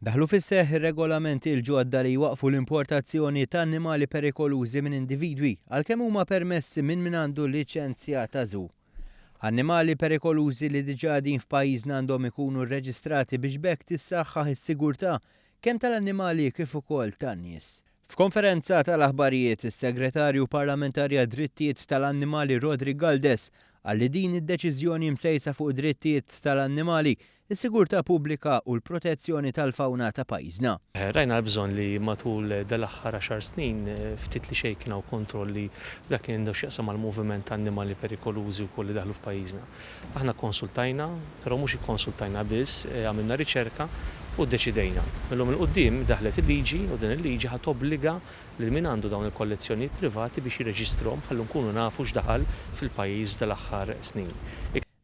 Daħlu fis-seħħ ir-regolamenti l-ġodda li jwaqqfu l-importazzjoni ta' annimali perikolużi minn individwi għalkemm huma permessi minn min għandu liċenzja ta' zoo. Annimali perikolużi li diġà qegħdin f'pajjiżna għandhom ikunu rreġistrati biex b'hekk tissaħħaħ is-sigurtà kemm tal-annimali kif ukoll tan-nies. F'konferenza tal-aħbarijiet, is-Segretarju Parlamentari għad-Drittijiet tal-Annimali Roderick Galdes qal li din id-deċiżjoni msejsa fuq id-drittijiet tal-annimali, is-sigurtà pubblika u l-protezzjoni tal-fawna ta' pajjiżna. Rajna l-bżonn li matul dal-aħħar għaxar snin ftit li xejn kien hawn kontrolli f'dak li għandu x'jaqsam mal-moviment ta' annimali perikolużi wkoll li daħlu f'pajjiżna. Aħna kkonsultajna, però mhux ikkonsultajna biss, għamilna riċerka u ddeċidejna. Mil-lum 'il quddiem daħlet il-liġi u din il-liġi ħa tobbliga lil min għandu dawn il-kollezzjonijiet privati biex jirreġistrhom ħalli nkunu nafu x'daħal fil-pajjiż f'dal-aħħar snin.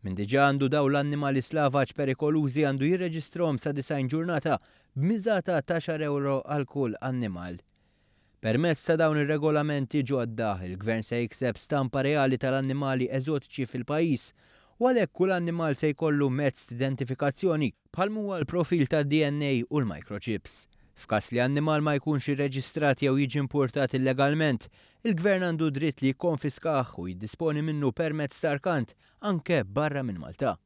Min diġà għandu dawn l-annimali slavaġ perikolużi għandu jirreġistrahom sa 90 ġurnata b'miżata t'għaxar ewro għal kull annimal. Permezz ta' dawn ir-regolamenti ġodda, il-Gvern se jikseb stampa reali tal-annimali eżotiċi fil-pajjiż u għalhekk kull annimal se jkollu mezz t'identifikazzjoni bħal m'huwa l-profil tad-DNA u l-microchips. F'każ li annimal ma jkunx irreġistrat jew jiġi importat illegalment, il-Gvern għandu dritt li jikkonfiskah u jiddisponi minnu permezz ta' rkant anke barra minn Malta.